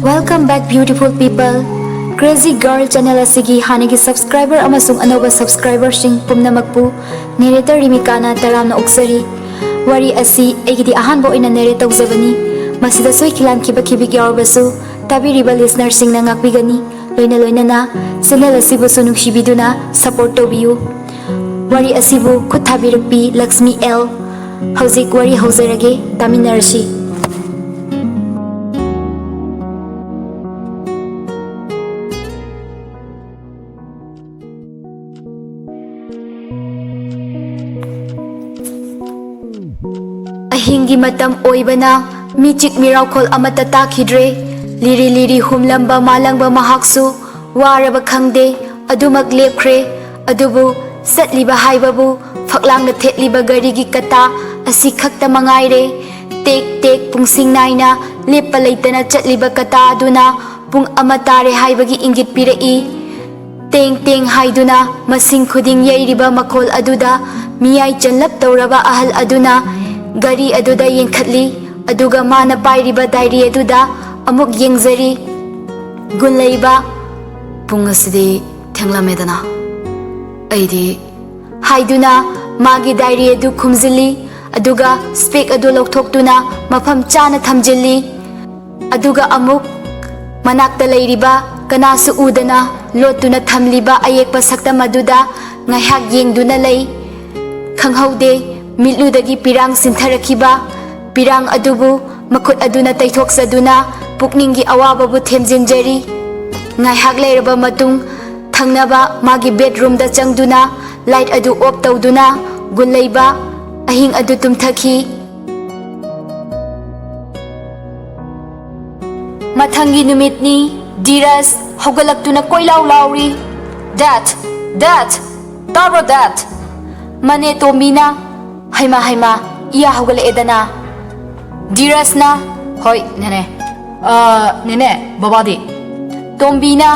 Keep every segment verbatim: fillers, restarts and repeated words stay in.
Welcome back, beautiful people. Crazy Girl channel ꯑꯁꯤꯒꯤ ꯍꯥꯟꯅꯒꯤ subscriber ꯑꯃꯁꯨꯡ ꯑꯅꯧꯕ subscriberꯁꯤꯡ ꯄꯨꯝꯅꯃꯛꯄꯨ narrator ꯔꯤꯃꯤꯀꯥꯅ ꯇꯔꯥꯝꯅ ꯑꯣꯛꯆꯔꯤ꯫ ꯋꯥꯔꯤ ꯑꯁꯤ ꯑꯩꯒꯤꯗꯤ ꯑꯍꯥꯟꯕ ꯑꯣꯏꯅ narrate ꯇꯧꯖꯕꯅꯤ꯫ ꯃꯁꯤꯗ ꯁꯣꯏꯈꯤꯂꯥꯟꯈꯤꯕ ꯈꯤꯕꯤꯛ ꯌꯥꯎꯔꯕꯁꯨ ꯇꯥꯕꯤꯔꯤꯕ listenerꯁꯤꯡꯅ ꯉꯥꯛꯄꯤꯒꯅꯤ꯫ ꯂꯣꯏꯅ ꯂꯣꯏꯅꯅ channel ꯑꯁꯤꯕꯨꯁꯨ ꯅꯨꯡꯁꯤꯕꯤꯗꯨꯅ support ꯇꯧꯕꯤꯌꯨ꯫ ꯋꯥꯔꯤ ꯑꯁꯤꯕꯨ ꯈꯨꯠ ꯊꯥꯕꯤꯔꯛꯄꯤ ꯂꯛꯁꯃꯤ ꯑꯦꯜ꯫ ꯍꯧꯖꯤꯛ ꯋꯥꯔꯤ ꯍꯧꯖꯔꯒꯦ, ꯇꯥꯃꯤꯟꯅꯔꯁꯤ꯫ ꯑꯍꯤꯡꯒꯤ ꯃꯇꯝ ꯑꯣꯏꯕꯅ ꯃꯤꯆꯤꯛ ꯃꯤꯔꯥꯎꯈꯣꯜ ꯑꯃꯠꯇ ꯇꯥꯈꯤꯗ꯭ꯔꯦ꯫ ꯂꯤꯔꯤ ꯂꯤꯔꯤ ꯍꯨꯝꯂꯝꯕ ꯃꯥꯂꯪꯕ ꯃꯍꯥꯛꯁꯨ ꯋꯥꯔꯕ ꯈꯪꯗꯦ, ꯑꯗꯨꯃꯛ ꯂꯦꯞꯈ꯭ꯔꯦ꯫ ꯑꯗꯨꯕꯨ ꯆꯠꯂꯤꯕ ꯍꯥꯏꯕꯕꯨ ꯐꯛꯂꯥꯡꯗ ꯊꯦꯠꯂꯤꯕ ꯒꯥꯔꯤꯒꯤ ꯀꯇꯥ ꯑꯁꯤ ꯈꯛꯇ ꯃꯉꯥꯏꯔꯦ꯫ ꯇꯦꯛ ꯇꯦꯛ ꯄꯨꯡꯁꯤꯡ ꯅꯥꯏꯅ ꯂꯦꯞꯄ ꯂꯩꯇꯅ ꯆꯠꯂꯤꯕ ꯀꯇꯥ ꯑꯗꯨꯅ ꯄꯨꯡ ꯑꯃ ꯇꯥꯔꯦ ꯍꯥꯏꯕꯒꯤ ꯏꯪꯒꯤꯠ ꯄꯤꯔꯛꯏ꯫ ꯇꯦꯡ ꯇꯦꯡ ꯍꯥꯏꯗꯨꯅ ꯃꯁꯤꯡ ꯈꯨꯗꯤꯡ ꯌꯩꯔꯤꯕ ꯃꯈꯣꯜ ꯑꯗꯨꯗ ꯃꯤꯌꯥꯏ ꯆꯜꯂꯞ ꯇꯧꯔꯕ ꯑꯍꯜ ꯑꯗꯨꯅ ꯒꯥꯔꯤ ꯑꯗꯨꯗ ꯌꯦꯡꯈꯠꯂꯤ, ꯑꯗꯨꯒ ꯃꯥꯅ ꯄꯥꯏꯔꯤꯕ diary ꯑꯗꯨꯗ ꯑꯃꯨꯛ ꯌꯦꯡꯖꯔꯤ꯫ ꯒꯨꯟ ꯂꯩꯕ, "ꯄꯨꯡ ꯑꯁꯤꯗꯤ ꯊꯦꯡꯂꯝꯃꯦꯗꯅ, ꯑꯩꯗꯤ" ꯍꯥꯏꯗꯨꯅ ꯃꯥꯒꯤ diary ꯑꯗꯨ ꯈꯨꯝꯖꯤꯜꯂꯤ, ꯑꯗꯨꯒ spec ꯑꯗꯨ ꯂꯧꯊꯣꯛꯇꯨꯅ ꯃꯐꯝ ꯆꯥꯅ ꯊꯝꯖꯤꯜꯂꯤ꯫ ꯑꯗꯨꯒ ꯑꯃꯨꯛ ꯃꯅꯥꯛꯇ ꯂꯩꯔꯤꯕ ꯀꯅꯥꯁꯨ ꯎꯗꯅ ꯂꯣꯠꯇꯨꯅ ꯊꯝꯂꯤꯕ ꯑꯌꯦꯛꯄ ꯁꯛꯇꯝ ꯑꯗꯨꯗ ꯉꯥꯏꯍꯥꯛ ꯌꯦꯡꯗꯨꯅ ꯂꯩ꯫ ꯈꯪꯍꯧꯗꯦ, ꯃꯤꯠꯂꯨꯗꯒꯤ ꯄꯤꯔꯥꯡ ꯁꯤꯟꯊꯔꯛꯈꯤꯕ꯫ ꯄꯤꯔꯥꯡ ꯑꯗꯨꯕꯨ ꯃꯈꯨꯠ ꯑꯗꯨꯅ ꯇꯩꯊꯣꯛꯆꯗꯨꯅ ꯄꯨꯛꯅꯤꯡꯒꯤ ꯑꯋꯥꯕꯕꯨ ꯊꯦꯝꯖꯤꯟꯖꯔꯤ꯫ ꯉꯥꯏꯍꯥꯛ ꯂꯩꯔꯕ ꯃꯇꯨꯡ ꯊꯪꯅꯕ ꯃꯥꯒꯤ ꯕꯦꯗꯔꯨꯝꯗ ꯆꯪꯗꯨꯅ ꯂꯥꯏꯠ ꯑꯗꯨ ꯑꯣꯐ ꯇꯧꯗꯨꯅ ꯒꯨꯟ ꯂꯩꯕ ꯑꯍꯤꯡ ꯑꯗꯨ ꯇꯨꯝꯊꯈꯤ꯫ ꯃꯊꯪꯒꯤ ꯅꯨꯃꯤꯠꯅꯤ꯫ ꯙꯤꯔꯖ ꯍꯧꯒꯠꯂꯛꯇꯨꯅ ꯀꯣꯏꯂꯥꯎ ꯂꯥꯎꯔꯤ꯫ "ꯗꯦꯠ! ꯗꯦꯠ! ꯇꯥꯕ꯭ꯔꯣ, ꯗꯦꯠ?" ꯃꯅꯦ ꯇꯣꯝꯕꯤꯅ, "ꯍꯩꯃꯥ, ꯍꯩꯃꯥ, ꯏꯌꯥ ꯍꯧꯒꯠꯂꯛꯑꯦꯗꯅ?" ꯙꯤꯔꯖꯅ, "ꯍꯣꯏ, ꯅꯦꯅꯦ꯫ ꯑ, ꯅꯦꯅꯦ, ꯕꯕꯥꯗꯤ?" ꯇꯣꯝꯕꯤꯅ,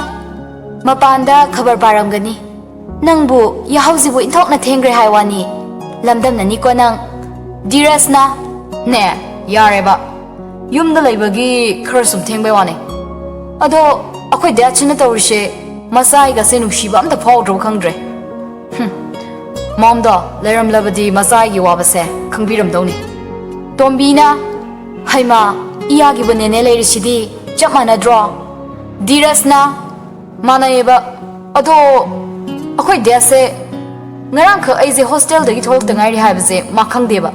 "ꯃꯄꯥꯟꯗ ꯈꯕꯔ ꯄꯥꯔꯝꯒꯅꯤ꯫ ꯅꯪꯕꯨ ꯌꯥꯍꯧꯁꯤꯕꯨ ꯏꯟꯊꯣꯛꯅ ꯊꯦꯡꯈ꯭ꯔꯦ ꯍꯥꯏ ꯋꯥꯅꯤ꯫ ꯂꯝꯗꯝꯅꯅꯤꯀꯣ ꯅꯪ꯫" ꯙꯤꯔꯖꯅ, "ꯅꯦ, ꯌꯥꯔꯦꯕ꯫ ꯌꯨꯝꯗ ꯂꯩꯕꯒꯤ ꯈꯔ ꯁꯨꯝ ꯊꯦꯡꯕꯩ ꯋꯥꯅꯤ꯫ ꯑꯗꯣ ꯑꯩꯈꯣꯏ ꯗꯦꯠꯁꯤꯅ ꯇꯧꯔꯤꯁꯦ ꯃꯆꯥꯏꯒꯁꯦ ꯅꯨꯡꯁꯤꯕ ꯑꯝꯇ ꯐꯥꯎꯗ꯭ꯔꯕ ꯈꯪꯗ꯭ꯔꯦ꯫ ꯍꯨꯝ꯫ ꯃꯣꯝꯗꯣ ꯂꯩꯔꯝꯂꯕꯗꯤ ꯃꯆꯥꯏꯒꯤ ꯋꯥꯕꯁꯦ ꯈꯪꯕꯤꯔꯝꯗꯧꯅꯤ꯫" ꯇꯣꯝꯕꯤꯅ, "ꯍꯩꯃꯥ, ꯏꯌꯥꯒꯤꯕꯨ ꯅꯦꯅꯦ ꯂꯩꯔꯤꯁꯤꯗꯤ ꯆꯞ ꯃꯥꯟꯅꯗ꯭ꯔꯣ?" ꯙꯤꯔꯖꯅ, "ꯃꯥꯟꯅꯩꯌꯦꯕ꯫ ꯑꯗꯣ ꯑꯩꯈꯣꯏ ꯗꯦꯠꯁꯦ ꯉꯔꯥꯡꯈꯛ ꯑꯩꯁꯦ ꯍꯣꯁꯇꯦꯜꯗꯒꯤ ꯊꯣꯛꯂꯛꯇ ꯉꯥꯏꯔꯤ ꯍꯥꯏꯕꯁꯦ ꯃꯥ ꯈꯪꯗꯦꯕ꯫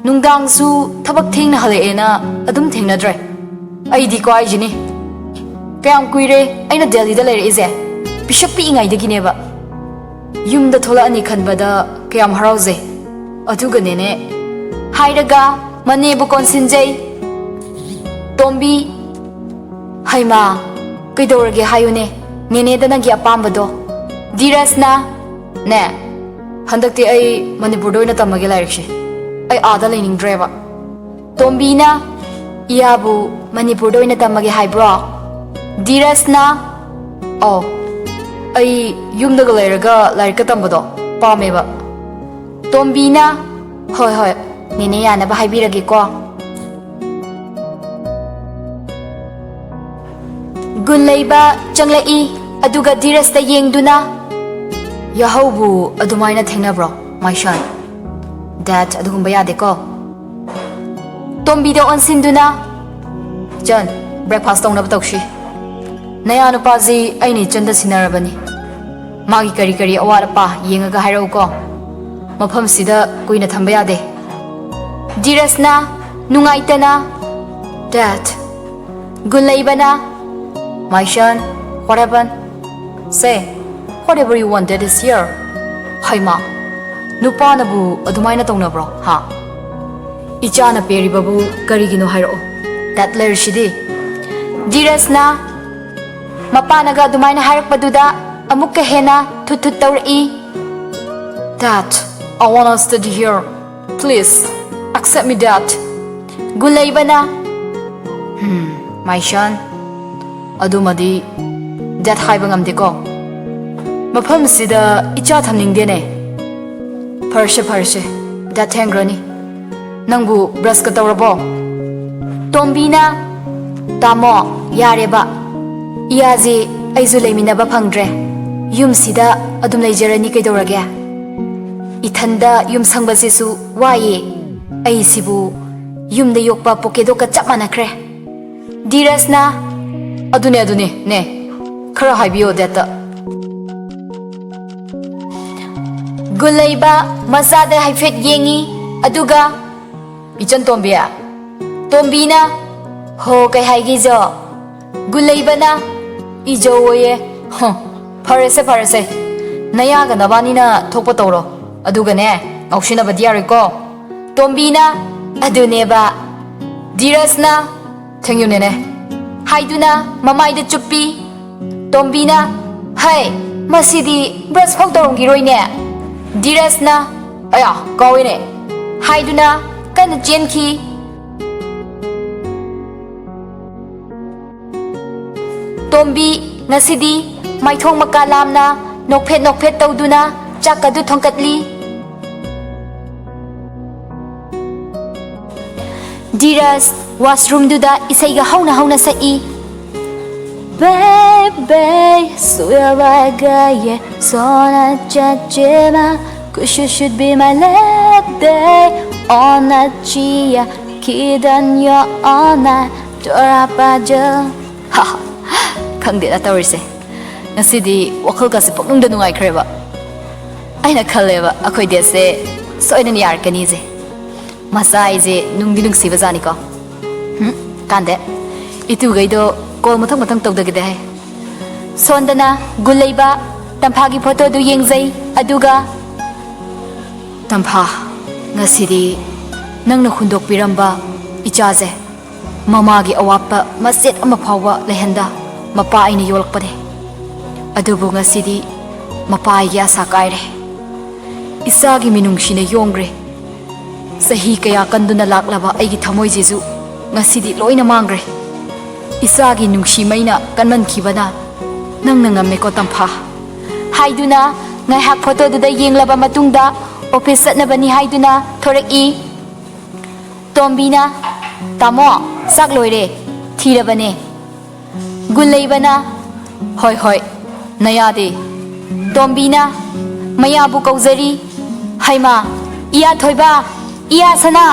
ꯅꯨꯡꯗꯥꯡꯁꯨ ꯊꯕꯛ ꯊꯦꯡꯅ ꯍꯜꯂꯛꯑꯦꯅ ꯑꯗꯨꯝ ꯊꯦꯡꯅꯗ꯭ꯔꯦ꯫ ꯑꯩꯗꯤꯀꯣ ꯍꯥꯏꯁꯤꯅꯤ, ꯀꯌꯥꯝ ꯀꯨꯏꯔꯦ ꯑꯩꯅ ꯗꯦꯜꯂꯤꯗ ꯂꯩꯔꯛꯏꯁꯦ? ꯄꯤꯁꯛ ꯄꯤꯛꯏꯉꯩꯗꯒꯤꯅꯦꯕ꯫ ꯌꯨꯝꯗ ꯊꯣꯛꯂꯛꯑꯅꯤ ꯈꯟꯕꯗ ꯀꯌꯥꯝ ꯍꯔꯥꯎꯖꯩ꯫ ꯑꯗꯨꯒꯅꯦꯅꯦ꯫" ꯍꯥꯏꯔꯒ ꯃꯅꯦꯕꯨ ꯀꯣꯟꯁꯤꯟꯖꯩ꯫ ꯇꯣꯝꯕꯤ, "ꯍꯩꯃꯥ, ꯀꯩꯗꯧꯔꯒꯦ ꯍꯥꯏꯌꯨꯅꯦ, ꯅꯦꯅꯦꯗ ꯅꯪꯒꯤ ꯑꯄꯥꯝꯕꯗꯣ꯫" ꯙꯤꯔꯖꯅ, "ꯅꯦ, ꯍꯟꯗꯛꯇꯤ ꯑꯩ ꯃꯅꯤꯄꯨꯔꯗ ꯑꯣꯏꯅ ꯇꯝꯃꯒꯦ ꯂꯥꯏꯔꯤꯛꯁꯦ꯫ ꯑꯩ ꯑꯥꯗ ꯂꯩꯅꯤꯡꯗ꯭ꯔꯦꯕ꯫" ꯇꯣꯝꯕꯤꯅ, "ꯏꯌꯥꯕꯨ ꯃꯅꯤꯄꯨꯔꯗ ꯑꯣꯏꯅ ꯇꯝꯃꯒꯦ ꯍꯥꯏꯕ꯭ꯔꯣ?" ꯙꯤꯔꯖꯅ, "ꯑꯧ, ꯑꯩ ꯌꯨꯝꯗꯒ ꯂꯩꯔꯒ ꯂꯥꯏꯔꯤꯛꯀ ꯇꯝꯕꯗꯣ ꯄꯥꯝꯃꯦꯕ꯫" ꯇꯣꯝꯕꯤꯅ, "ꯍꯣꯏ, ꯍꯣꯏ, ꯅꯦꯅꯦ ꯌꯥꯅꯕ ꯍꯥꯏꯕꯤꯔꯒꯦꯀꯣ꯫" ꯒꯨꯟ ꯂꯩꯕ ꯆꯪꯂꯛꯏ, ꯑꯗꯨꯒ ꯙꯤꯔꯖꯇ ꯌꯦꯡꯗꯨꯅ, "ꯌꯥꯍꯧꯕꯨ ꯑꯗꯨꯃꯥꯏꯅ ꯊꯦꯡꯅꯕ꯭ꯔꯣ, my son? Dad, ꯑꯗꯨꯒꯨꯝꯕ ꯌꯥꯗꯦꯀꯣ꯫" ꯇꯣꯝꯕꯤꯗ ꯑꯣꯟꯁꯤꯟꯗꯨꯅ, ꯏꯆꯟ, breakfast ꯇꯧꯅꯕ ꯇꯧꯁꯤ꯫ ꯅꯌꯥ ꯅꯨꯄꯥꯁꯤ ꯑꯩꯅ ꯏꯆꯟꯗ ꯁꯤꯟꯅꯔꯕꯅꯤ꯫ ꯃꯥꯒꯤ ꯀꯔꯤ ꯀꯔꯤ ꯑꯋꯥꯠ ꯑꯄꯥ ꯌꯦꯡꯉꯒ ꯍꯥꯏꯔꯛꯎꯀꯣ꯫ ꯃꯐꯝꯁꯤꯗ ꯀꯨꯏꯅ ꯊꯝꯕ ꯌꯥꯗꯦ꯫ ꯙꯤꯔꯖꯅ ꯅꯨꯡꯉꯥꯏꯇꯅ, Dad, ꯒꯨꯟꯂꯩꯕꯅ, My son, what happened? Say, whatever you wanted is here. ꯍꯩꯃꯥ, ꯅꯨꯄꯥꯅꯕꯨ ꯑꯗꯨꯃꯥꯏꯅ ꯇꯧꯅꯕ꯭ꯔꯣ? ꯍꯥ? ꯏꯆꯥꯅ ꯄꯦꯔꯤꯕꯕꯨ ꯀꯔꯤꯒꯤꯅꯣ ꯍꯥꯏꯔꯛꯑꯣ꯫ That ꯂꯩꯔꯤꯁꯤꯗꯤ꯫ ꯙꯤꯔꯖꯅ ꯃꯄꯥꯅꯒ ꯑꯗꯨꯃꯥꯏꯅ ꯍꯥꯏꯔꯛꯄꯗꯨꯗ ꯑꯃꯨꯛꯀ ꯍꯦꯟꯅ ꯊꯨꯠ ꯊꯨꯠ ꯇꯧꯔꯛꯏ꯫ Dad, I wanna study here. Please, accept me, Dad. ꯒꯨꯟꯂꯩꯕꯅ, Hmm, my son. ꯑꯗꯨꯃꯗꯤ Dad ꯍꯥꯏꯕ ꯉꯝꯗꯦꯀꯣ꯫ ꯃꯐꯝꯁꯤꯗ ꯏꯆꯥ ꯊꯝꯅꯤꯡꯗꯦꯅꯦ꯫ ꯐꯔꯁꯦ, ꯐꯔꯁꯦ, Dad ꯊꯦꯡꯈ꯭ꯔꯅꯤ꯫ ꯅꯪꯕꯨ brushꯀ ꯇꯧꯔꯕꯣ? ꯇꯣꯝꯕꯤꯅ, ꯇꯥꯃꯣ, ꯌꯥꯔꯦꯕ꯫ ꯏꯌꯥꯖꯤ ꯑꯩꯁꯨ ꯂꯩꯃꯤꯟꯅꯕ ꯐꯪꯗ꯭ꯔꯦ꯫ ꯌꯨꯝꯁꯤꯗ ꯑꯗꯨꯝ ꯂꯩꯖꯔꯅꯤ ꯀꯩꯗꯧꯔꯒꯦ? ꯏꯊꯟꯗ ꯌꯨꯝ ꯁꯪꯕꯁꯤꯁꯨ ꯋꯥꯏꯌꯦ꯫ ꯑꯩꯁꯤꯕꯨ ꯌꯨꯝꯗ ꯌꯣꯛꯄ ꯄꯣꯀꯦꯗꯣꯛꯀ ꯆꯞ ꯃꯥꯟꯅꯈ꯭ꯔꯦ꯫ ꯙꯤꯔꯖꯅ, ꯑꯗꯨꯅꯦ, ꯑꯗꯨꯅꯦ, ꯅꯦ꯫ ꯈꯔ ꯍꯥꯏꯕꯤꯌꯣ Dadꯇ꯫ ꯒꯨꯟꯂꯩꯕ ꯃꯆꯥꯗ ꯍꯥꯏꯐꯦꯠ ꯌꯦꯡꯉꯤ, ꯑꯗꯨꯒ, ꯏꯆꯟ ꯇꯣꯝꯕꯤ꯫ ꯇꯣꯝꯕꯤꯅ, ꯍꯣ, ꯀꯩ ꯍꯥꯏꯒꯦ ꯏꯖꯧ? ꯒꯨꯟꯂꯩꯕꯅ, ꯏꯖꯧꯑꯣꯌꯦ꯫ ꯍꯨꯝ, ꯐꯔꯦꯁꯦ, ꯐꯔꯦꯁꯦ꯫ ꯅꯌꯥꯒ ꯅꯕꯥꯅꯤꯅ ꯊꯣꯛꯄ ꯇꯧꯔꯣ꯫ ꯑꯗꯨꯒꯅꯦ, ꯉꯥꯎꯁꯤꯟꯅꯕꯗꯤ ꯌꯥꯔꯣꯏꯀꯣ꯫ ꯇꯣꯝꯕꯤꯅ, ꯑꯗꯨꯅꯦꯕ꯫ ꯙꯤꯔꯖꯅ, ꯊꯦꯡꯌꯨ ꯅꯦꯅꯦ꯫ ꯍꯥꯏꯗꯨꯅ ꯃꯃꯥꯏꯗ ꯆꯨꯞꯄꯤ꯫ ꯇꯣꯝꯕꯤꯅ, ꯍꯩ, ꯃꯁꯤꯗꯤ brush ꯐꯥꯎ ꯇꯧꯔꯝꯈꯤꯔꯣꯏꯅꯦ꯫ ꯙꯤꯔꯖꯅ, ꯑꯌꯥ, ꯀꯥꯎꯏꯅꯦ꯫ ꯍꯥꯏꯗꯨꯅ ꯀꯟꯅ ꯆꯦꯟꯈꯤ꯫ ꯇꯣꯝꯕꯤ ꯉꯁꯤꯗꯤ ꯃꯥꯏꯊꯣꯡ ꯃꯀꯥ ꯂꯥꯝꯅ ꯅꯣꯛꯐꯦꯠ ꯅꯣꯛꯐꯦꯠ ꯇꯧꯗꯨꯅ ꯆꯥꯛ ꯑꯗꯨ ꯊꯣꯡꯀꯠꯂꯤ꯫ ꯙꯤꯔꯖ washroomꯗꯨꯗ ꯏꯁꯩꯒ ꯍꯧꯅ ꯍꯧꯅ ꯁꯛꯏ꯫ Baby, 수야와가에 손을 잡지마. Cause you should be my lady. On a chia, kid on your honor. ꯑꯔꯥꯞꯄ ꯖ-, ꯍꯥ, ꯈꯪꯗꯦꯗ ꯇꯧꯔꯤꯁꯦ꯫ ꯉꯁꯤꯗꯤ ꯋꯥꯈꯜꯒꯁꯦ ꯄꯨꯛꯅꯤꯡꯗ ꯅꯨꯡꯉꯥꯏꯈ꯭ꯔꯦꯕ꯫ ꯑꯩꯅ ꯈꯜꯂꯦꯕ ꯑꯩꯈꯣꯏ ꯗꯦꯠꯁꯦ ꯁꯣꯏꯗꯅ ꯌꯥꯔꯛꯀꯅꯤꯁꯦ꯫ ꯃꯆꯥ ꯑꯩꯁꯦ ꯅꯨꯡꯗꯤ ꯅꯨꯡꯁꯤꯕꯖꯥꯠꯅꯤꯀꯣ꯫ ꯍꯨꯝ, ꯀꯥꯟꯗꯦ꯫ ꯏꯇꯨꯒꯩꯗꯣ ꯀꯣꯜ ꯃꯊꯪ ꯃꯊꯪ ꯇꯧꯗꯒꯤꯗꯦ ꯍꯥꯏ꯫ ꯁꯣꯟꯗꯅ ꯒꯨꯟ ꯂꯩꯕ ꯇꯝꯐꯥꯒꯤ ꯐꯣꯇꯣꯗꯨ ꯌꯦꯡꯖꯩ꯫ ꯑꯗꯨꯒ, "ꯇꯝꯐꯥ, ꯉꯁꯤꯗꯤ ꯅꯪꯅ ꯍꯨꯟꯗꯣꯛꯄꯤꯔꯝꯕ ꯏꯆꯥꯁꯦ ꯃꯃꯥꯒꯤ ꯑꯋꯥꯠꯄ ꯃꯆꯦꯠ ꯑꯃ ꯐꯥꯎꯕ ꯂꯩꯍꯟꯗ ꯃꯄꯥ ꯑꯩꯅ ꯌꯣꯛꯂꯛꯄꯅꯦ꯫ ꯑꯗꯨꯕꯨ ꯉꯁꯤꯗꯤ ꯃꯄꯥ ꯑꯩꯒꯤ ꯑꯁꯥ ꯀꯥꯏꯔꯦ꯫ ꯏꯆꯥꯒꯤ ꯃꯤꯅꯨꯡꯁꯤꯅ ꯌꯣꯝꯈ꯭ꯔꯦ꯫ ꯆꯍꯤ ꯀꯌꯥ ꯀꯟꯗꯨꯅ ꯂꯥꯛꯂꯕ ꯑꯩꯒꯤ ꯊꯃꯣꯏꯁꯤꯁꯨ ꯉꯁꯤꯗꯤ ꯂꯣꯏꯅ ꯃꯥꯡꯈ꯭ꯔꯦ꯫ ꯏꯆꯥꯒꯤ ꯅꯨꯡꯁꯤ ꯃꯩꯅ ꯀꯟꯃꯟꯈꯤꯕꯅ ꯅꯪꯅ ꯉꯝꯃꯦꯀꯣ, ꯇꯝꯐꯥ" ꯍꯥꯏꯗꯨꯅ ꯉꯥꯏꯍꯥꯛ ꯐꯣꯇꯣꯗꯨꯗ ꯌꯦꯡꯂꯕ ꯃꯇꯨꯡꯗ ꯑꯣꯐꯤꯁ ꯆꯠꯅꯕꯅꯤ ꯍꯥꯏꯗꯨꯅ ꯊꯣꯔꯛꯏ꯫ ꯇꯣꯝꯕꯤꯅ, "ꯇꯥꯃꯣ, ꯆꯥꯛ ꯂꯣꯏꯔꯦ, ꯊꯤꯔꯕꯅꯦ"꯫ ꯒꯨꯟ ꯂꯩꯕꯅ, "ꯍꯣꯏ, ꯍꯣꯏ, ꯅꯌꯥꯗꯤ"꯫ ꯇꯣꯝꯕꯤꯅ ꯃꯌꯥꯕꯨ ꯀꯧꯖꯔꯤ꯫ "ꯍꯩꯃꯥ, ꯏꯌꯥ ꯊꯣꯏꯕ, ꯏꯌꯥ ꯁꯅꯥ,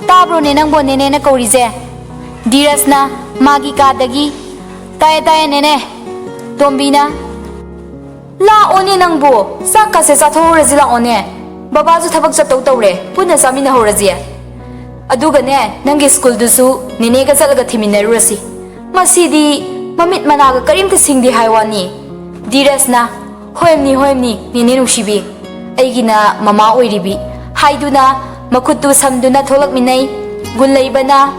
ꯇꯥꯕ꯭ꯔꯣꯅꯦ ꯅꯪꯕꯣ ꯅꯦꯅꯦꯅ ꯀꯧꯔꯤꯁꯦ?" ꯙꯤꯔꯖꯅ ꯃꯥꯒꯤ ꯀꯥꯗꯒꯤ, "ꯇꯥꯏꯌꯦ, ꯇꯥꯏꯌꯦ, ꯅꯦꯅꯦ"꯫ ꯇꯣꯝꯕꯤꯅ, "ꯂꯥꯛꯑꯣꯅꯦ ꯅꯪꯕꯨ, ꯆꯥꯛꯀꯁꯦ ꯆꯥꯊꯣꯛꯍꯧꯔꯁꯤ ꯂꯥꯛꯑꯣꯅꯦ꯫ ꯕꯕꯥꯁꯨ ꯊꯕꯛ ꯆꯠꯇꯧ ꯇꯧꯔꯦ, ꯄꯨꯟꯅ ꯆꯥꯃꯤꯟꯅꯍꯧꯔꯁꯤ꯫ ꯑꯗꯨꯒꯅꯦ, ꯅꯪꯒꯤ ꯁ꯭ꯀꯨꯜꯗꯨꯁꯨ ꯅꯦꯅꯦꯒ ꯆꯠꯂꯒ ꯊꯤꯃꯤꯟꯅꯔꯨꯔꯁꯤ꯫ ꯃꯁꯤꯗꯤ ꯃꯃꯤꯠ ꯃꯅꯥꯒ ꯀꯔꯤꯝꯇ ꯁꯤꯡꯗꯦ ꯍꯥꯏ ꯋꯥꯅꯤ"꯫ ꯙꯤꯔꯖꯅ, "ꯍꯣꯏꯝꯅꯤ, ꯍꯣꯏꯝꯅꯤ, ꯅꯦꯅꯦ ꯅꯨꯡꯁꯤꯕꯤ, ꯑꯩꯒꯤꯅ ꯃꯃꯥ ꯑꯣꯏꯔꯤꯕꯤ" ꯍꯥꯏꯗꯨꯅ ꯃꯈꯨꯠꯇꯨ ꯁꯝꯗꯨꯅ ꯊꯣꯛꯂꯛꯃꯤꯟꯅꯩ꯫ ꯒꯨꯟ ꯂꯩꯕꯅ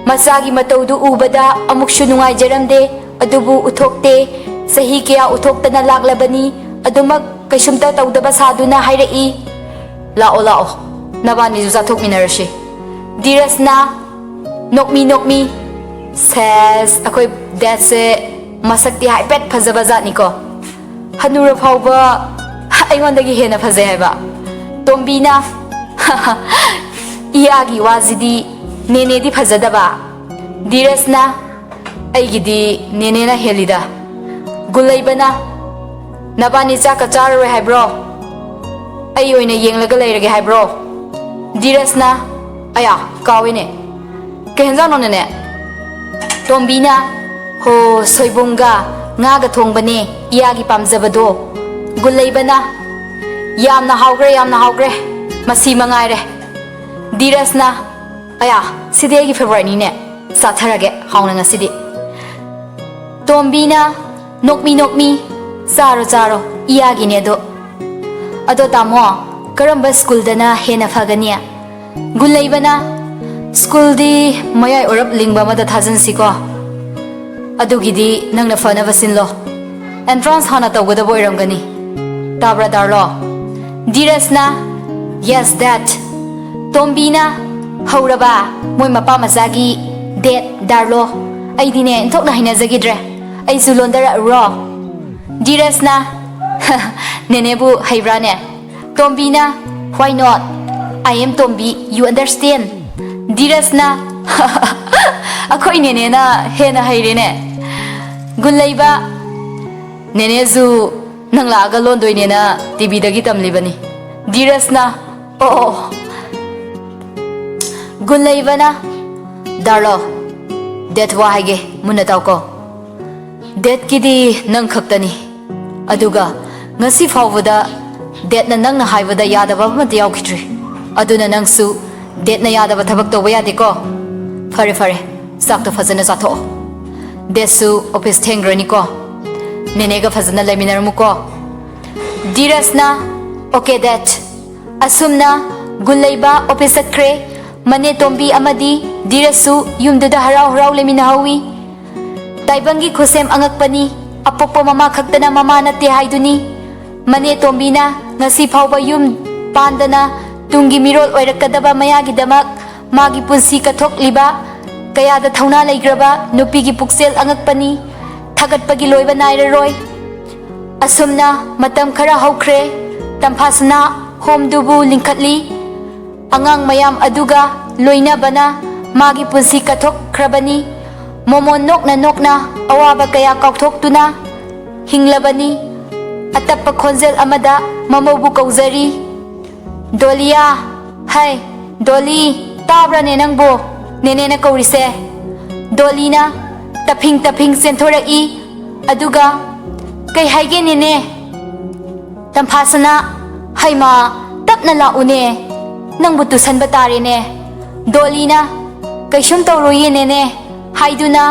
ꯃꯆꯥꯒꯤ ꯃꯇꯧꯗꯨ ꯎꯕꯗ ꯑꯃꯨꯛꯁꯨ ꯅꯨꯡꯉꯥꯏꯖꯔꯝꯗꯦ꯫ ꯑꯗꯨꯕꯨ ꯎꯠꯊꯣꯛꯇꯦ꯫ ꯆꯍꯤ ꯀꯌꯥ ꯎꯠꯊꯣꯛꯇꯅ ꯂꯥꯛꯂꯕꯅꯤ꯫ ꯑꯗꯨꯃꯛ ꯀꯩꯁꯨꯝꯇ ꯇꯧꯗꯕ ꯁꯥꯗꯨꯅ ꯍꯥꯏꯔꯛꯏ, "ꯂꯥꯛꯑꯣ, ꯂꯥꯛꯑꯣ, ꯅꯕꯥꯅꯤꯁꯨ ꯆꯥꯊꯣꯛꯃꯤꯟꯅꯔꯁꯤ"꯫ ꯙꯤꯔꯖꯅ ꯅꯣꯛꯃꯤ ꯅꯣꯛꯃꯤ, "ꯁꯦꯁ, ꯑꯩꯈꯣꯏ ꯗꯦꯠꯁꯦ ꯃꯁꯛꯇꯤ ꯍꯥꯏꯐꯦꯠ ꯐꯖꯕ ꯖꯥꯠꯅꯤꯀꯣ꯫ ꯍꯅꯨꯔ ꯐꯥꯎꯕ ꯑꯩꯉꯣꯟꯗꯒꯤ ꯍꯦꯟꯅ ꯐꯖꯩ" ꯍꯥꯏꯕ꯫ ꯇꯣꯝꯕꯤꯅ, "ꯏꯌꯥꯒꯤ ꯋꯥꯁꯤꯗꯤ ꯅꯦꯅꯦꯗꯤ ꯐꯖꯗꯕ"꯫ ꯙꯤꯔꯖꯅ, "ꯑꯩꯒꯤꯗꯤ ꯅꯦꯅꯦꯅ ꯍꯦꯜꯂꯤꯗ"꯫ ꯒꯨꯟ ꯂꯩꯕꯅ, "ꯅꯕꯥꯅꯤ ꯆꯥꯛꯀ ꯆꯥꯔꯔꯣꯏ ꯍꯥꯏꯕ꯭ꯔꯣ? ꯑꯩ ꯑꯣꯏꯅ ꯌꯦꯡꯂꯒ ꯂꯩꯔꯒꯦ ꯍꯥꯏꯕ꯭ꯔꯣ?" ꯙꯤꯔꯖꯅ, "ꯑꯌꯥ, ꯀꯥꯎꯏꯅꯦ꯫ ꯀꯩ ꯍꯦꯟꯖꯥꯡꯅꯣ, ꯅꯦꯅꯦ?" ꯇꯣꯝꯕꯤꯅ, "ꯍꯣ, ꯁꯣꯏꯕꯨꯝꯒ ꯉꯥꯒ ꯊꯣꯡꯕꯅꯦ, ꯏꯌꯥꯒꯤ ꯄꯥꯝꯖꯕꯗꯣ꯫" ꯒꯨꯟꯂꯩꯕꯅ, "ꯌꯥꯝꯅ ꯍꯥꯎꯈ꯭ꯔꯦ, ꯌꯥꯝꯅ ꯍꯥꯎꯈ꯭ꯔꯦ, ꯃꯁꯤ ꯃꯉꯥꯏꯔꯦ꯫" ꯙꯤꯔꯖꯅ, "ꯑꯌꯥ, ꯁꯤꯗꯤ ꯑꯩꯒꯤ ꯐꯦꯚꯣꯔꯥꯏꯠꯅꯤꯅꯦ, ꯆꯥꯊꯔꯒꯦ ꯍꯥꯎꯅ ꯉꯁꯤꯗꯤ꯫" ꯇꯣꯝꯕꯤꯅ, "ꯅꯣꯛꯃꯤ ꯅꯣꯛꯃꯤ, ꯆꯥꯔꯣ ꯆꯥꯔꯣ, ꯏꯌꯥꯒꯤꯅꯦ ꯑꯗꯣ꯫ ꯑꯗꯣ ꯇꯥꯃꯣ, ꯀꯔꯝꯕ ꯁ꯭ꯀꯨꯜꯗꯅ ꯍꯦꯟꯅ ꯐꯒꯅꯤ?" ꯒꯨꯟꯂꯩꯕꯅ, "ꯁ꯭ꯀꯨꯜꯗꯤ ꯃꯌꯥꯏ ꯑꯣꯏꯔꯞ ꯂꯤꯡꯕ ꯑꯃꯗ ꯊꯥꯖꯤꯟꯁꯤꯀꯣ꯫ ꯑꯗꯨꯒꯤꯗꯤ ꯅꯪꯅ ꯐꯅꯕ ꯁꯤꯟꯂꯣ꯫ ꯑꯦꯟꯇ꯭ꯔꯥꯟꯁ ꯍꯥꯟꯅ ꯇꯧꯒꯗꯕ ꯑꯣꯏꯔꯝꯒꯅꯤ꯫ ꯇꯥꯕ꯭ꯔꯥ, ꯗꯥꯔꯂꯣ?" ꯙꯤꯔꯖꯅ, "Yes, Dad꯫ ꯇꯣꯝꯕꯤꯅ, "ꯍꯧꯔꯕ? ꯃꯣꯏ ꯃꯄꯥ ꯃꯆꯥꯒꯤ Dad, ꯗꯥꯔꯂꯣ? ꯑꯩꯗꯤꯅꯦ, ꯏꯟꯊꯣꯛꯅ ꯍꯩꯅꯖꯈꯤꯗ꯭ꯔꯦ꯫ ꯑꯩꯁꯨ ꯂꯣꯟꯗꯔꯛꯎꯔꯣ?" ꯙꯤꯔꯖꯅ, "ꯅꯦꯅꯦꯕꯨ ꯍꯩꯕ꯭ꯔꯥꯅꯦ?" ꯇꯣꯝꯕꯤꯅ, "Why not? I am Tombi, you understand?" ꯙꯤꯔꯖꯅ, "ꯑꯩꯈꯣꯏ ꯅꯦꯅꯦꯅ ꯍꯦꯟꯅ ꯍꯩꯔꯦꯅꯦ꯫" ꯒꯨꯟꯂꯩꯕ, "ꯅꯦꯅꯦꯁꯨ ꯅꯪ ꯂꯥꯛꯑꯒ ꯂꯣꯟꯗꯣꯏꯅꯦꯅ ꯇꯤꯚꯤꯗꯒꯤ ꯇꯝꯂꯤꯕꯅꯤ꯫" ꯙꯤꯔꯖꯅ, "ꯑꯣ, ꯑꯣ, ꯑꯣ꯫" ꯒꯨꯟꯂꯩꯕꯅ, "ꯗꯥꯔꯂꯣ, Dad ꯋꯥ ꯍꯥꯏꯒꯦ, ꯃꯨꯟꯅ ꯇꯥꯎꯀꯣ꯫ Dadꯀꯤꯗꯤ ꯅꯪ ꯈꯛꯇꯅꯤ꯫ ꯑꯗꯨꯒ ꯉꯁꯤ ꯐꯥꯎꯕꯗ Dadꯅ ꯅꯪꯅ ꯍꯥꯏꯕꯗ ꯌꯥꯗꯕ ꯑꯃꯠꯇ ꯌꯥꯎꯈꯤꯗ꯭ꯔꯤ꯫ ꯑꯗꯨꯅ ꯅꯪꯁꯨ Dadꯅ ꯌꯥꯗꯕ ꯊꯕꯛ ꯇꯧꯕ ꯌꯥꯗꯦꯀꯣ꯫ ꯐꯔꯦ, ꯐꯔꯦ, ꯆꯥꯛꯇꯣ ꯐꯖꯅ ꯆꯥꯊꯣꯛꯑꯣ꯫ Dadꯁꯨ ꯑꯣꯐꯤꯁ ꯊꯦꯡꯈ꯭ꯔꯅꯤꯀꯣ꯫ ꯅꯦꯅꯦꯒ ꯐꯖꯅ ꯂꯩꯃꯤꯟꯅꯔꯝꯃꯨꯀꯣ꯫" ꯙꯤꯔꯖꯅ, "Okay, Dad꯫" ꯑꯁꯨꯝꯅ ꯒꯨꯟꯂꯩꯕ ꯑꯣꯐꯤꯁ ꯆꯠꯈ꯭ꯔꯦ꯫ ꯃꯅꯦ ꯇꯣꯝꯕꯤ ꯑꯃꯗꯤ ꯙꯤꯔꯖꯁꯨ ꯌꯨꯝꯗꯨꯗ ꯍꯔꯥꯎ ꯍꯔꯥꯎ ꯂꯩꯃꯤꯟꯅꯍꯧꯋꯤ꯫ ꯇꯥꯏꯕꯪꯒꯤ ꯈꯨꯠꯁꯦꯝ ꯑꯉꯛꯄꯅꯤ, ꯑꯄꯣꯛꯄ ꯃꯃꯥ ꯈꯛꯇꯅ ꯃꯃꯥ ꯅꯠꯇꯦ ꯍꯥꯏꯗꯨꯅꯤ꯫ ꯃꯅꯦ ꯇꯣꯝꯕꯤꯅ ꯉꯁꯤ ꯐꯥꯎꯕ ꯌꯨꯝ ꯄꯥꯟꯗꯅ ꯇꯨꯡꯒꯤ ꯃꯤꯔꯣꯜ ꯑꯣꯏꯔꯛꯀꯗꯕ ꯃꯌꯥꯒꯤꯗꯃꯛ ꯃꯥꯒꯤ ꯄꯨꯟꯁꯤ ꯀꯠꯊꯣꯛꯂꯤꯕ ꯀꯌꯥꯗ ꯊꯧꯅꯥ ꯂꯩꯈ꯭ꯔꯕ ꯅꯨꯄꯤꯒꯤ ꯄꯨꯛꯆꯦꯜ ꯑꯉꯛꯄꯅꯤ꯫ ꯊꯥꯒꯠꯄꯒꯤ ꯂꯣꯏꯕ ꯅꯥꯏꯔꯔꯣꯏ꯫ ꯑꯁꯨꯝꯅ ꯃꯇꯝ ꯈꯔ ꯍꯧꯈ꯭ꯔꯦ꯫ ꯇꯝꯐꯥꯁꯅꯥ ꯍꯣꯝꯗꯨꯕꯨ ꯂꯤꯡꯈꯠꯂꯤ꯫ ꯑꯉꯥꯡ ꯃꯌꯥꯝ ꯑꯗꯨꯒ ꯂꯣꯏꯅꯕꯅ ꯃꯥꯒꯤ ꯄꯨꯟꯁꯤ ꯀꯠꯊꯣꯛꯈ꯭ꯔꯕꯅꯤ꯫ ꯃꯣꯃꯣꯟ ꯅꯣꯛꯅ ꯅꯣꯛꯅ ꯑꯋꯥꯕ ꯀꯌꯥ ꯀꯥꯎꯊꯣꯛꯇꯨꯅ ꯍꯤꯡꯂꯕꯅꯤ꯫ ꯑꯇꯞꯄ ꯈꯣꯟꯖꯦꯜ ꯑꯃꯗ ꯃꯃꯧꯕꯨ ꯀꯧꯖꯔꯤ꯫ "ꯗꯣꯂꯤꯌꯥ, ꯍꯩ, ꯗꯣꯂꯤ, ꯇꯥꯕ꯭ꯔꯥꯅꯦ ꯅꯪꯕꯣ? ꯅꯦꯅꯦꯅ ꯀꯧꯔꯤꯁꯦ꯫" ꯗꯣꯂꯤꯅ ꯇꯞꯐꯤꯡ ꯇꯞꯐꯤꯡ ꯆꯦꯟꯊꯣꯔꯛꯏ꯫ ꯑꯗꯨꯒ, "ꯀꯩ ꯍꯥꯏꯒꯦ ꯅꯦꯅꯦ?" ꯇꯝꯐꯥꯁꯅꯥ, "ꯍꯩꯃꯥ, ꯇꯞꯅ ꯂꯥꯛꯎꯅꯦ, ꯅꯪꯕꯨ ꯇꯨꯁꯟꯕ ꯇꯥꯔꯦꯅꯦ꯫" ꯗꯣꯂꯤꯅ, "ꯀꯩꯁꯨꯝ ꯇꯧꯔꯣꯏꯌꯦ ꯅꯦꯅꯦ" ꯍꯥꯏꯗꯨꯅ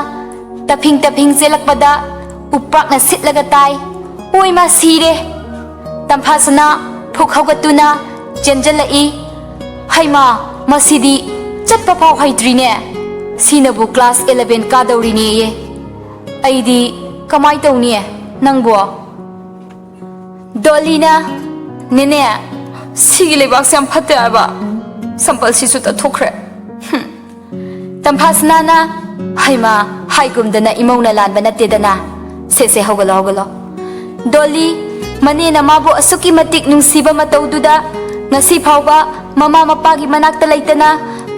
ꯇꯞꯐꯤꯡ ꯇꯞꯐꯤꯡ ꯆꯦꯜꯂꯛꯄꯗ ꯎꯄ꯭ꯔꯥꯛꯅ ꯁꯤꯠꯂꯒ ꯇꯥꯏ꯫ "ꯑꯣꯏꯃꯥ, ꯁꯤꯔꯦ!" ꯇꯝꯐꯥꯁꯅꯥ ꯐꯨꯛ ꯍꯧꯒꯠꯇꯨꯅ ꯆꯦꯟꯖꯜꯂꯛꯏ꯫ "ꯍꯩꯃꯥ, ꯃꯁꯤꯗꯤ ꯆꯠꯄ ꯐꯥꯎ ꯍꯩꯇ꯭ꯔꯤꯅꯦ꯫ ꯁꯤꯅꯕꯨ ꯀ꯭ꯂꯥꯁ ꯏꯂꯚꯦꯟ ꯀꯥꯗꯧꯔꯤꯅꯦꯌꯦ꯫ ꯑꯩꯗꯤ ꯀꯃꯥꯏ ꯇꯧꯅꯤ ꯅꯪꯕꯣ?" ꯗꯣꯂꯤꯅ, "ꯅꯦꯅꯦ, ꯁꯤꯒꯤ ꯂꯩꯕꯥꯛꯁꯦ ꯌꯥꯝ ꯐꯠꯇꯦ ꯍꯥꯏꯕ꯫ ꯁꯝꯄꯜꯁꯤꯁꯨ ꯇꯠꯊꯣꯛꯈ꯭ꯔꯦ꯫" ꯍꯨꯝ꯫ ꯇꯝꯐꯥꯁꯅꯥꯅ, "ꯍꯩꯃꯥ, ꯍꯥꯏꯒꯨꯝꯗꯅ ꯏꯃꯧꯅ ꯂꯥꯟꯕ ꯅꯠꯇꯦꯗꯅ꯫ ꯁꯦ, ꯁꯦ, ꯍꯧꯒꯠꯂꯣ, ꯍꯧꯒꯠꯂꯣ꯫" ꯗꯣꯂꯤ, ꯃꯅꯦꯅ ꯃꯥꯕꯨ ꯑꯁꯨꯛꯀꯤ ꯃꯇꯤꯛ ꯅꯨꯡꯁꯤꯕ ꯃꯇꯧꯗꯨꯗ ꯉꯁꯤ ꯐꯥꯎꯕ ꯃꯃꯥ ꯃꯄꯥꯒꯤ ꯃꯅꯥꯛꯇ ꯂꯩꯇꯅ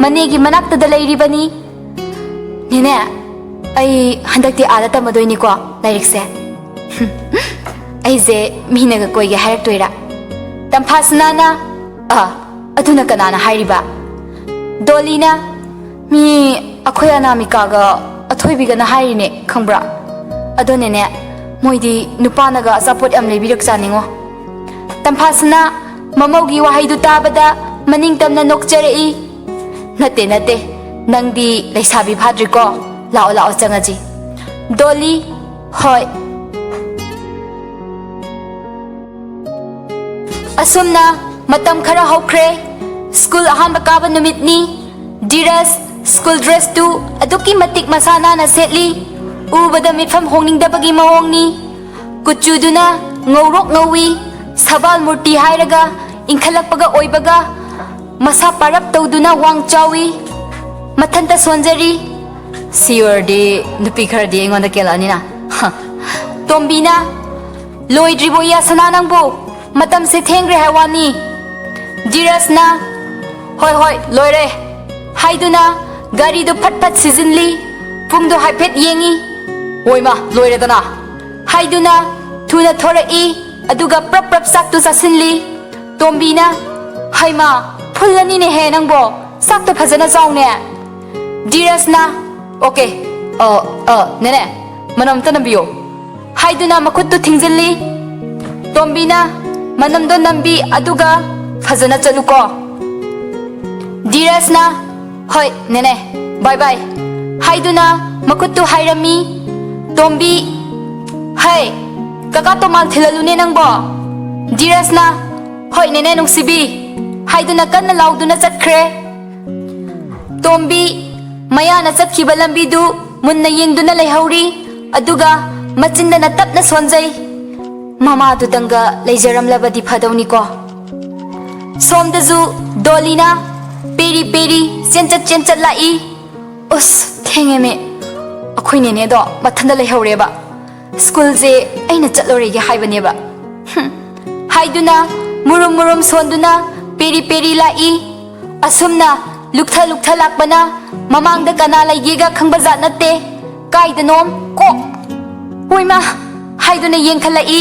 ꯃꯅꯦꯒꯤ ꯃꯅꯥꯛꯇꯗ ꯂꯩꯔꯤꯕꯅꯤ꯫ "ꯅꯦꯅꯦ, ꯑꯩ ꯍꯟꯗꯛꯇꯤ ꯑꯥꯗ ꯇꯝꯃꯗꯣꯏꯅꯤꯀꯣ ꯂꯥꯏꯔꯤꯛꯁꯦ꯫" "ꯑꯩꯁꯦ ꯃꯤꯅꯒ ꯀꯣꯏꯒꯦ ꯍꯥꯏꯔꯛꯇꯣꯏꯔꯥ?" ꯇꯝꯐꯥꯁꯅꯥꯅ, "ꯑ, ꯑꯗꯨꯅ ꯀꯅꯥꯅ ꯍꯥꯏꯔꯤꯕ?" ꯗꯣꯂꯤꯅ, "ꯃꯤ ꯑꯩꯈꯣꯏ ꯑꯅꯥꯃꯤꯀꯥꯒ ꯑꯊꯣꯏꯕꯤꯒꯅ ꯍꯥꯏꯔꯤꯅꯦ, ꯈꯪꯕ꯭ꯔꯥ? ꯑꯗꯣ ꯅꯦꯅꯦ, ꯃꯣꯏꯗꯤ ꯅꯨꯄꯥꯅꯒ ꯑꯆꯥꯄꯣꯠ ꯌꯥꯝ ꯂꯩꯕꯤꯔꯛꯆꯥꯅꯤꯡꯉꯣ꯫" ꯇꯝꯐꯥꯁꯅꯥ ꯃꯃꯧꯒꯤ ꯋꯥꯍꯩꯗꯨ ꯇꯥꯕꯗ ꯃꯅꯤꯡ ꯇꯝꯅ ꯅꯣꯛꯆꯔꯛꯏ꯫ "ꯅꯠꯇꯦ, ꯅꯠꯇꯦ, ꯅꯪꯗꯤ ꯂꯩꯁꯥꯕꯤ ꯐꯥꯗ꯭ꯔꯤꯀꯣ꯫ ꯂꯥꯛꯑꯣ, ꯂꯥꯛꯑꯣ, ꯆꯪꯉꯁꯤ꯫" ꯗꯣꯂꯤ, "ꯍꯣꯏ꯫" ꯑꯁꯨꯝꯅ ꯃꯇꯝ ꯈꯔ ꯍꯧꯈ꯭ꯔꯦ꯫ ꯁ꯭ꯀꯨꯜ ꯑꯍꯥꯟꯕ ꯀꯥꯕ ꯅꯨꯃꯤꯠꯅꯤ꯫ ꯙꯤꯔꯖ ꯁ꯭ꯀꯨꯜ ꯗ꯭ꯔꯦꯁꯇꯨ ꯑꯗꯨꯛꯀꯤ ꯃꯇꯤꯛ ꯃꯁꯥ ꯅꯥꯟꯅ ꯁꯦꯠꯂꯤ꯫ ꯎꯕꯗ ꯃꯤꯠꯐꯝ ꯍꯣꯡꯅꯤꯡꯗꯕꯒꯤ ꯃꯑꯣꯡꯅꯤ꯫ ꯀꯨꯆꯨꯗꯨꯅ ꯉꯧꯔꯣꯛ ꯉꯧꯏ꯫ ꯁꯕꯥꯜ ꯃꯨꯔꯇꯤ ꯍꯥꯏꯔꯒ ꯏꯟꯈꯠꯂꯛꯄꯒ ꯑꯣꯏꯕꯒ ꯃꯁꯥ ꯄꯥꯔꯞ ꯇꯧꯗꯨꯅ ꯋꯥꯡ ꯆꯥꯎꯏ꯫ ꯃꯊꯟꯇ ꯁꯣꯟꯖꯔꯤ꯫ ꯁꯤ ꯑꯣꯏꯔꯗꯤ ꯅꯨꯄꯤ ꯈꯔꯗꯤ ꯑꯩꯉꯣꯟꯗ ꯀꯦꯜꯂꯛꯑꯅꯤꯅ꯫ ꯍ꯫ ꯇꯣꯝꯕꯤꯅ, "ꯂꯣꯏꯗ꯭ꯔꯤꯕꯣ ꯌꯥꯁꯅꯥ ꯅꯪꯕꯨ? ꯃꯇꯝꯁꯦ ꯊꯦꯡꯈ꯭ꯔꯦ ꯍꯥꯏ ꯋꯥꯅꯤ꯫" ꯙꯤꯔꯖꯅ, "ꯍꯣꯏ, ꯍꯣꯏ, ꯂꯣꯏꯔꯦ" ꯍꯥꯏꯗꯨꯅ ꯒꯥꯔꯤꯗꯨ ꯐꯠ ꯐꯠ ꯁꯤꯖꯤꯜꯂꯤ꯫ ꯄꯨꯡꯗꯣ ꯍꯥꯏꯐꯦꯠ ꯌꯦꯡꯉꯤ꯫ "ꯍꯣꯏꯃ, ꯂꯣꯏꯔꯦꯗꯅ" ꯍꯥꯏꯗꯨꯅ ꯊꯨꯅ ꯊꯣꯔꯛꯏ꯫ ꯑꯗꯨꯒ ꯄ꯭ꯔꯞ ꯄ꯭ꯔꯞ ꯆꯥꯛꯇꯨ ꯆꯥꯁꯤꯜꯂꯤ꯫ ꯇꯣꯝꯕꯤꯅ, "ꯍꯩꯃꯥ, ꯐꯨꯜꯂꯅꯤꯅꯦꯍꯦ ꯅꯪꯕꯣ, ꯆꯥꯛꯇꯣ ꯐꯖꯅ ꯆꯥꯎꯅꯦ꯫" ꯙꯤꯔꯖꯅ, "ꯑꯣꯀꯦ, ꯑ, ꯑ, ꯅꯦꯅꯦ, ꯃꯅꯝ ꯑꯝꯇ ꯅꯝꯕꯤꯌꯣ" ꯍꯥꯏꯗꯨꯅ ꯃꯈꯨꯠꯇꯨ ꯊꯤꯡꯖꯤꯜꯂꯤ꯫ ꯇꯣꯝꯕꯤꯅ ꯃꯅꯝꯗꯣ ꯅꯝꯕꯤ, ꯑꯗꯨꯒ ꯐꯖꯅ ꯆꯠꯂꯨꯀꯣ꯫ ꯙꯤꯔꯖꯅ, "ꯍꯣꯏ ꯅꯦꯅꯦ, ꯕꯥꯏ ꯕꯥꯏ" ꯍꯥꯏꯗꯨꯅ ꯃꯈꯨꯠꯇꯨ ꯍꯥꯏꯔꯝꯃꯤ꯫ ꯇꯣꯝꯕꯤ, "ꯍꯩ, ꯀꯀꯥ ꯇꯣꯃꯥꯜ ꯊꯤꯜꯍꯜꯂꯨꯅꯦ ꯅꯪꯕꯣ"꯫ ꯙꯤꯔꯖꯅ, "ꯍꯣꯏ ꯅꯦꯅꯦ ꯅꯨꯡꯁꯤꯕꯤ" ꯍꯥꯏꯗꯨꯅ ꯀꯟꯅ ꯂꯥꯎꯗꯨꯅ ꯆꯠꯈ꯭ꯔꯦ꯫ ꯇꯣꯝꯕꯤ ꯃꯌꯥꯅ ꯆꯠꯈꯤꯕ ꯂꯝꯕꯤꯗꯨ ꯃꯨꯟꯅ ꯌꯦꯡꯗꯨꯅ ꯂꯩꯍꯧꯔꯤ, ꯑꯗꯨꯒ ꯃꯆꯤꯟꯗꯅ ꯇꯞꯅ ꯁꯣꯟꯖꯩ꯫ ꯃꯃꯥꯗꯨꯗꯪꯒ ꯂꯩꯖꯔꯝꯂꯕꯗꯤ ꯐꯗꯧꯅꯤꯀꯣ꯫ ꯁꯣꯝꯗꯁꯨ ꯗꯣꯂꯤꯅ ꯄꯦꯔꯤ ꯄꯦꯔꯤ ꯆꯦꯟꯆꯠ ꯆꯦꯟꯆꯠ ꯂꯥꯛꯏ꯫ "ꯎꯁ, ꯊꯦꯡꯉꯦꯃꯦ, ꯑꯩꯈꯣꯏ ꯅꯦꯅꯦꯗꯣ ꯃꯊꯟꯗ ꯂꯩꯍꯧꯔꯦꯕ꯫ ꯁ꯭ꯀꯨꯜꯁꯦ ꯑꯩꯅ ꯆꯠꯂꯨꯔꯒꯦ ꯍꯥꯏꯕꯅꯦꯕ" ꯍꯨꯝ, ꯍꯥꯏꯗꯨꯅ ꯃꯨꯔꯨꯝ ꯃꯨꯔꯨꯝ ꯁꯣꯟꯗꯨꯅ ꯄꯦꯔꯤ ꯄꯦꯔꯤ ꯂꯥꯛꯏ꯫ ꯑꯁꯨꯝꯅ ꯂꯨꯛꯊ ꯂꯨꯛꯊ ꯂꯥꯛꯄꯅ ꯃꯃꯥꯡꯗ ꯀꯅꯥ ꯂꯩꯒꯦꯒ ꯈꯪꯕꯖꯥꯠ ꯅꯠꯇꯦ꯫ ꯀꯥꯏꯗꯅꯣꯝ ꯀꯣꯛ "ꯍꯣꯏꯃꯥ" ꯍꯥꯏꯗꯨꯅ ꯌꯦꯡꯈꯠꯂꯛꯏ꯫